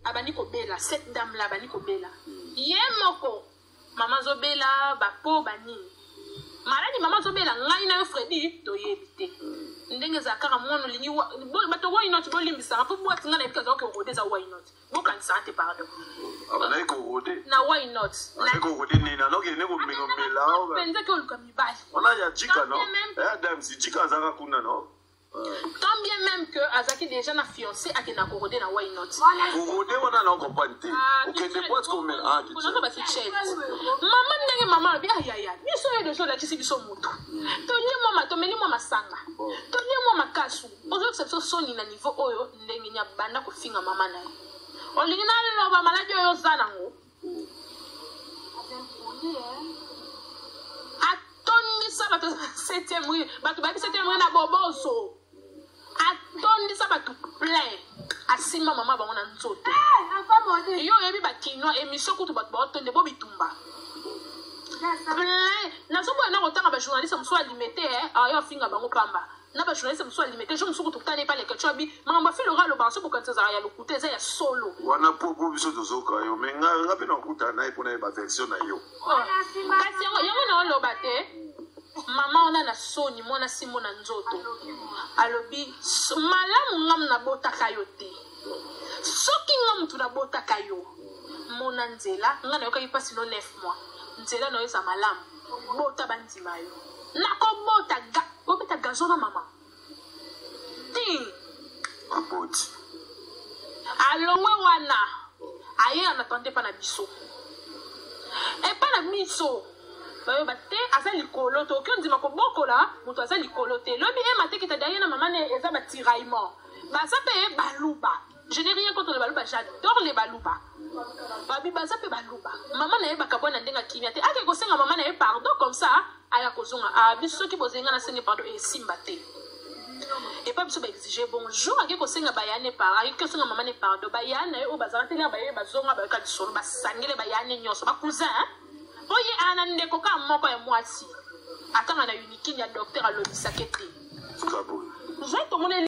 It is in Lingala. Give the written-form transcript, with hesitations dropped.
Abandi kobela, cette dame là abandi kobela. Ye moko mama azobela bapo banini. Maladi mama azobela ngai na yo Freddy toyebi te. Ndenge ezala kaka mwana olingi bato why not bolimbisaka mpo bwati ngai nayebi kaza oke rode eza why not. Bokanisaka te pardon. Abandaki korode. Na why not? Abandaki korode nini? Anokende komela omela. Mpenza ke oluka mibali. Wana ya jika no? Ya Adams jika azalaka kuna no? Tant bien même que azalaki déjà na fiancé akenda korode na why not. Korode wana na comprendre te. Ah, Okende boîte komela. Ah, nazo ba kitchen. Mama ndenge mama alobi ayaya biso yo deja olakisi biso motu. Tolie mwa tomeli mwa masanga. Tolie mwa makasu. Ozokisa biso soni na niveau oyo ndenge nya banda kofinga mama na ye. Olingi naloba maladi oyo oza nango. Atondisa bato septième rue, bato bayebi septième rue na boboso. Atondisa bato plein. Asimba mama bango na nzoto. Yo oyebi ba kinois émission kutu bato baotonde bo bitumba. Plein. Nazoboya na kotanga ba journaliste mosusu alimete eh, ayo afinga bango pamba. Na ba journaliste mosusu alimete jour mosusu kutu tokutana epa leke abi makambo ya filora alobaka soki bokanisi ezalaka ya lokuta eza ya solo. Wana po po biso tozoka yo me nga nga pe nakuta na ye pona ye ba version na yo. Oh. Kasi yango yango na oloba te mama wana na soni mwana simbo na nzoto alobi malamu nga nabotaka yo te soki nga mutu nabotaka yo mona nzela nga nayokaki mpasi no 9 mois nzela na yo eza malamu bota bandima yo nakobota ga Bobeta gazon na mama. Ti. Aboti. Alongwe wana. Aye en attendant epa na biso. Epa na biso. Bayoba te aza likolo te oki ondima kobokola moto aza likolo te lobi ema te kita derrière na mama ne eza ba tiraillement baza pe baluba je n'ai rien contre les baluba j'adore les baluba babi baza pe baluba mama na ye bakabwana ndenge akimia te ake kosenga mama na ye pardon comme ça aya kozonga ah biso soki bozeli nga nasengi pardon esimba te epa biso baexige bonjour ake kosenga bayane par ake kosenga mama ne pardon bayane na ye oyo bazala te lere baye bazonga bayoka lisolo basangele bayane nyonso bacousin mpo ye aa na ndeko kaka moko ya mwasi atanga na unikini ya docteur alobisake te. Zwa tomoni.